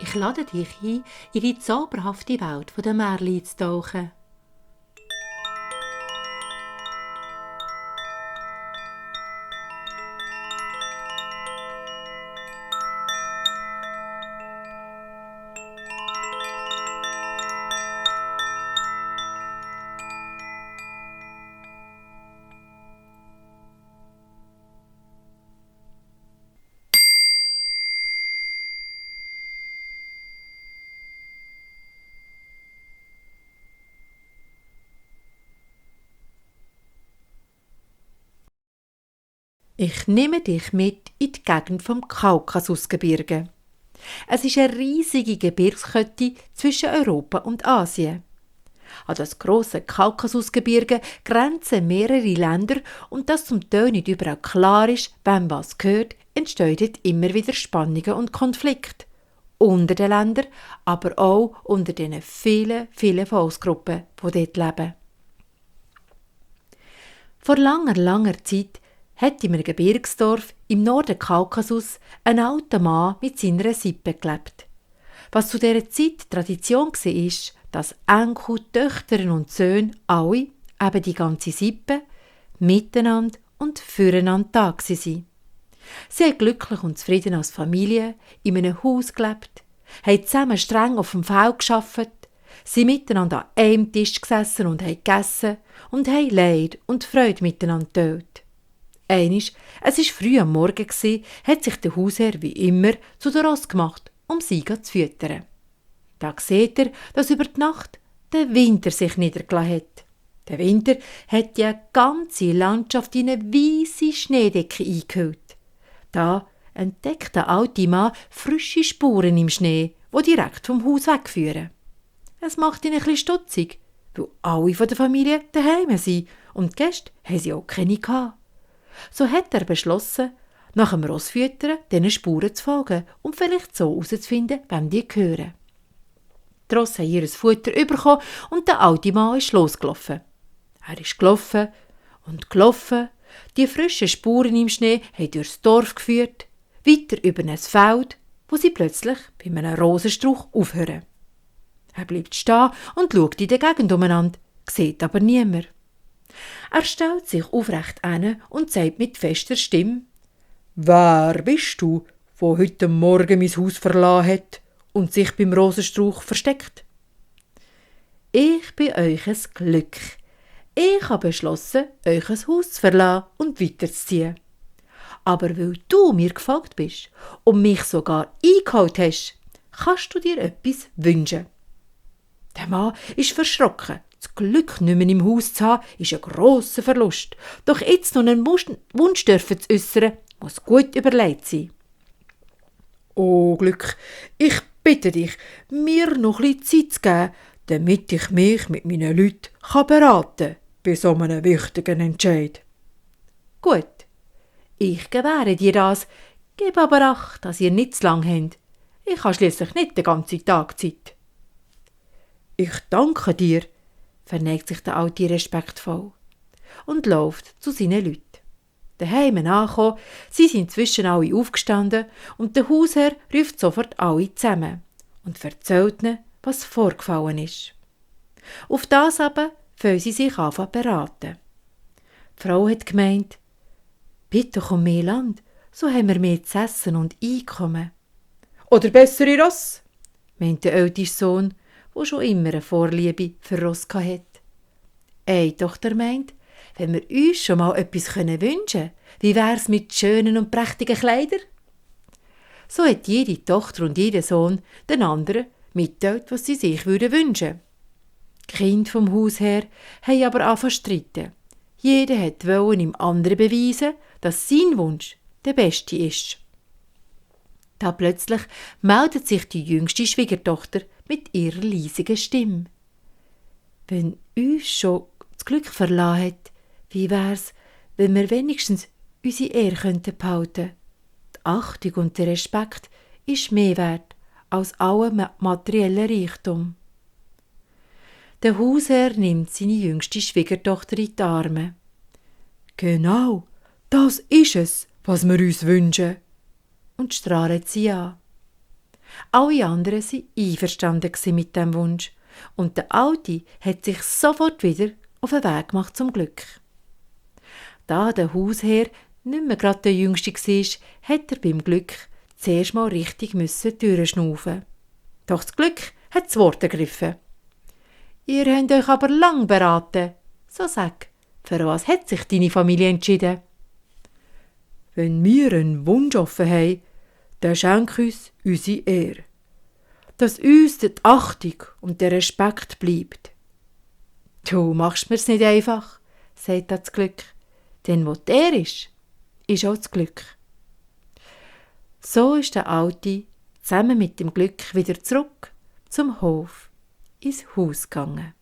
Ich lade dich ein, in die zauberhafte Welt der Märchen zu tauchen. Ich nehme dich mit in die Gegend vom Kaukasusgebirge. Es ist eine riesige Gebirgskette zwischen Europa und Asien. An das grosse Kaukasusgebirge grenzen mehrere Länder und dass zum Teil nicht überall klar ist, wem was gehört, entstehen dort immer wieder Spannungen und Konflikte. Unter den Ländern, aber auch unter den vielen, vielen Volksgruppen, die dort leben. Vor langer, langer Zeit hat in einem Gebirgsdorf im Norden Kaukasus ein alter Mann mit seiner Sippe gelebt. Was zu dieser Zeit Tradition war, dass Enkel, Töchter und Söhne alle, eben die ganze Sippe, miteinander und füreinander da waren. Sie haben glücklich und zufrieden als Familie in einem Haus gelebt, haben zusammen streng auf dem Feld gearbeitet, sind miteinander an einem Tisch gesessen und haben gegessen und haben Leid und Freude miteinander geteilt. Einmal, es war früh am Morgen, hat sich der Hausherr wie immer zu der Ross gemacht, um sie zu füttern. Da sieht er, dass über die Nacht der Winter sich niedergelassen hat. Der Winter hat die ganze Landschaft in eine weisse Schneedecke eingehüllt. Da entdeckt der alte Mann frische Spuren im Schnee, die direkt vom Haus wegführen. Es macht ihn ein bisschen stutzig, weil alle von der Familie daheim sind und die Gäste haben sie auch keine gehabt. So hat er beschlossen, nach dem Rossfüttern diesen Spuren zu folgen, um vielleicht so herauszufinden, wem die gehören. Die Rosse haben ihr Futter bekommen und der alte Mann ist losgelaufen. Er ist gelaufen und gelaufen. Die frischen Spuren im Schnee haben durchs Dorf geführt, weiter über ein Feld, wo sie plötzlich bei einem Rosenstrauch aufhören. Er bleibt stehen und schaut in der Gegend umeinander, sieht aber niemand. Er stellt sich aufrecht hin und sagt mit fester Stimme: »Wer bist du, der heute Morgen mein Haus verlassen hat und sich beim Rosenstrauch versteckt?« »Ich bin euch ein Glück. Ich habe beschlossen, euch ein Haus zu verlassen und weiterzuziehen. Aber weil du mir gefolgt bist und mich sogar eingeholt hast, kannst du dir etwas wünschen.« Der Mann ist verschrocken. Das Glück, nicht mehr im Haus zu haben, ist ein grosser Verlust. Doch jetzt noch einen Wunsch dürfen zu äußern, muss gut überlegt sein. »O Glück, ich bitte dich, mir noch ein bisschen Zeit zu geben, damit ich mich mit meinen Leuten beraten kann bei so einem wichtigen Entscheid.« »Gut, ich gewähre dir das, gib aber Acht, dass ihr nicht zu lang habt. Ich habe schliesslich nicht den ganzen Tag Zeit.« »Ich danke dir«, verneigt sich der Alte respektvoll und läuft zu seinen Leuten. Daheim angekommen, sie sind inzwischen alle aufgestanden und der Hausherr ruft sofort alle zusammen und erzählt ihnen, was vorgefallen ist. Auf das aber wollen sie sich anfangen beraten. Die Frau hat gemeint: »Bitte komm mehr Land, so haben wir mehr zu essen und Einkommen.« »Oder bessere Ross«, meint der älteste Sohn, der schon immer eine Vorliebe für Ross hatte. Eine Tochter meint, wenn wir uns schon mal etwas wünschen können, wie wär's mit schönen und prächtigen Kleidern? So hat jede Tochter und jeder Sohn den anderen mitteilt, was sie sich wünschen würden. Die Kinder vom Hausherr haben aber angefangen zu streiten. Jeder wollte im anderen beweisen, dass sein Wunsch der beste ist. Da plötzlich meldet sich die jüngste Schwiegertochter mit ihrer leisigen Stimme. »Wenn uns schon das Glück verlassen hat, wie wär's, wenn wir wenigstens unsere Ehre behalten könnten? Die Achtung und der Respekt ist mehr wert als aller materielle Reichtum.« Der Hausherr nimmt seine jüngste Schwiegertochter in die Arme. »Genau, das ist es, was wir uns wünschen«, und strahlt sie an. Alle anderen waren einverstanden mit dem Wunsch und der Alte hat sich sofort wieder auf den Weg gemacht zum Glück. Da der Hausherr nicht mehr gerade der Jüngste war, hat er beim Glück zuerst mal richtig durchschnaufen. Doch das Glück hat das Wort ergriffen. «Ihr habt euch aber lang beraten. So sag, für was hat sich deine Familie entschieden?» «Wenn wir einen Wunsch offen haben, dann schenk uns unsere Ehre. Dass uns die Achtung und der Respekt bleibt.» «Du machst mir's nicht einfach», sagt das Glück. «Denn wo die Ehre ist auch das Glück.» So ist der Alte zusammen mit dem Glück wieder zurück zum Hof ins Haus gegangen.